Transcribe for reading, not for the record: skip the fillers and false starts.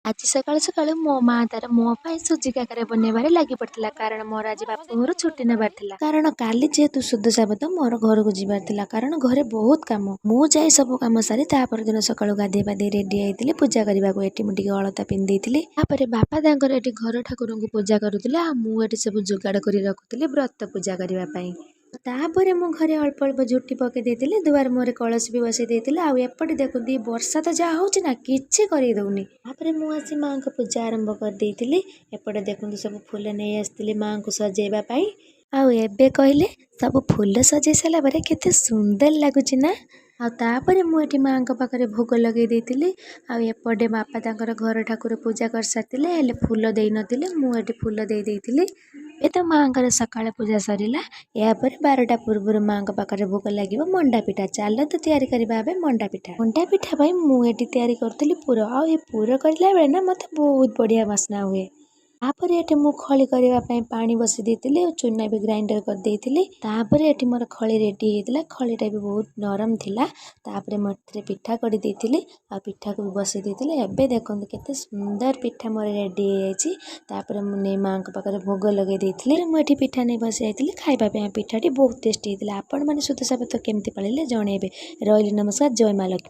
ଆଜି ସକାଳୁ ସକାଳୁ ମୋ ମା ତାର ମୋ ପାଇଁ ସୁଜି କାକରା ବନେଇବାରେ ଲାଗି ପଡ଼ିଥିଲା, କାରଣ ମୋର ଆଜି ବାପ ଘରୁ ଛୁଟି ନେବାର ଥିଲା। କାରଣ କାଲି ଯେହେତୁ ସୁଦଶା ବ୍ରତ, ମୋର ଘରକୁ ଯିବାର ଥିଲା, କାରଣ ଘରେ ବହୁତ କାମ। ମୁଁ ଯାଇ ସବୁ କାମ ସାରି ତା ପରଦିନ ସକାଳୁ ଗାଧେଇ ପାଧେଇ ରେଡ଼ି ହେଇଥିଲି ପୂଜା କରିବାକୁ। ଏଠି ମୁଁ ଟିକେ ଅଳତା ପିନ୍ଧି ଦେଇଥିଲି। ତାପରେ ବାପା ତାଙ୍କର ଏଠି ଘର ଠାକୁରଙ୍କୁ ପୂଜା କରୁଥିଲେ, ଆଉ ମୁଁ ଏଠି ସବୁ ଯୋଗାଡ଼ କରି ରଖୁଥିଲି ବ୍ରତ ପୂଜା କରିବା ପାଇଁ। ତାପରେ ମୁଁ ଘରେ ଅଳ୍ପ ଅଳ୍ପ ଝୋଟି ପକେଇ ଦେଇଥିଲି, ଦୁଆର ମୁହଁରେ କଳସୀ ବି ବସେଇ ଦେଇଥିଲି। ଆଉ ଏପଟେ ଦେଖନ୍ତୁ, ଏ ବର୍ଷା ତ ଯାହା ହେଉଛି ନା, କିଛି କରେଇ ଦେଉନି। ତାପରେ ମୁଁ ଆସି ମାଆଙ୍କ ପୂଜା ଆରମ୍ଭ କରିଦେଇଥିଲି। ଏପଟେ ଦେଖନ୍ତୁ, ସବୁ ଫୁଲ ନେଇ ଆସିଥିଲି ମାଆଙ୍କୁ ସଜେଇବା ପାଇଁ। ଆଉ ଏବେ କହିଲେ, ସବୁ ଫୁଲ ସଜେଇ ସାରିଲା ପରେ କେତେ ସୁନ୍ଦର ଲାଗୁଛି ନା? ଆଉ ତାପରେ ମୁଁ ଏଠି ମାଆଙ୍କ ପାଖରେ ଭୋଗ ଲଗେଇ ଦେଇଥିଲି। ଆଉ ଏପଟେ ବାପା ତାଙ୍କର ଘର ଠାକୁର ପୂଜା କରିସାରିଥିଲେ, ହେଲେ ଫୁଲ ଦେଇନଥିଲେ। ମୁଁ ଏଠି ଫୁଲ ଦେଇ ଦେଇଥିଲି। ଏବେ ତ ମାଆଙ୍କର ସକାଳ ପୂଜା ସରିଲା। ଏହାପରେ 12ଟା ପୂର୍ବରୁ ମାଆଙ୍କ ପାଖରେ ଭୋଗ ଲାଗିବ ମଣ୍ଡା ପିଠା। ଚାଲନ୍ତୁ ତିଆରି କରିବା ଏବେ ମଣ୍ଡା ପିଠା। ମଣ୍ଡା ପିଠା ପାଇଁ ମୁଁ ଏଠି ତିଆରି କରୁଥିଲି ପୁର। ଆଉ ଏ ପୁର କରିଲା ବେଳେ ନା ମୋତେ ବହୁତ ବଢ଼ିଆ ବାସ୍ନା ହୁଏ। ତାପରେ ଏଠି ମୁଁ ଖଳି କରିବା ପାଇଁ ପାଣି ବସେଇ ଦେଇଥିଲି ଆଉ ଚୁନା ବି ଗ୍ରାଇଣ୍ଡର କରିଦେଇଥିଲି। ତାପରେ ଏଠି ମୋର ଖଳି ରେଡ଼ି ହେଇଥିଲା। ଖଳିଟା ବି ବହୁତ ନରମ ଥିଲା। ତାପରେ ମୁଁ ଏଥିରେ ପିଠା କରିଦେଇଥିଲି ଆଉ ପିଠାକୁ ବି ବସେଇ ଦେଇଥିଲି। ଏବେ ଦେଖନ୍ତୁ, କେତେ ସୁନ୍ଦର ପିଠା ମୋର ରେଡ଼ି ହେଇଯାଇଛି। ତାପରେ ମୁଁ ନେଇ ମାଆଙ୍କ ପାଖରେ ଭୋଗ ଲଗେଇ ଦେଇଥିଲି। ମୁଁ ଏଠି ପିଠା ନେଇ ବସି ଯାଇଥିଲି ଖାଇବା ପାଇଁ। ପିଠାଟି ବହୁତ ଟେଷ୍ଟି ହେଇଥିଲା। ଆପଣମାନେ ସୁଦଶା ବ୍ରତ କେମିତି ପାଳିଲେ ଜଣେଇବେ। ରହିଲି, ନମସ୍କାର, ଜୟ ମା ଲକ୍ଷ୍ମୀ।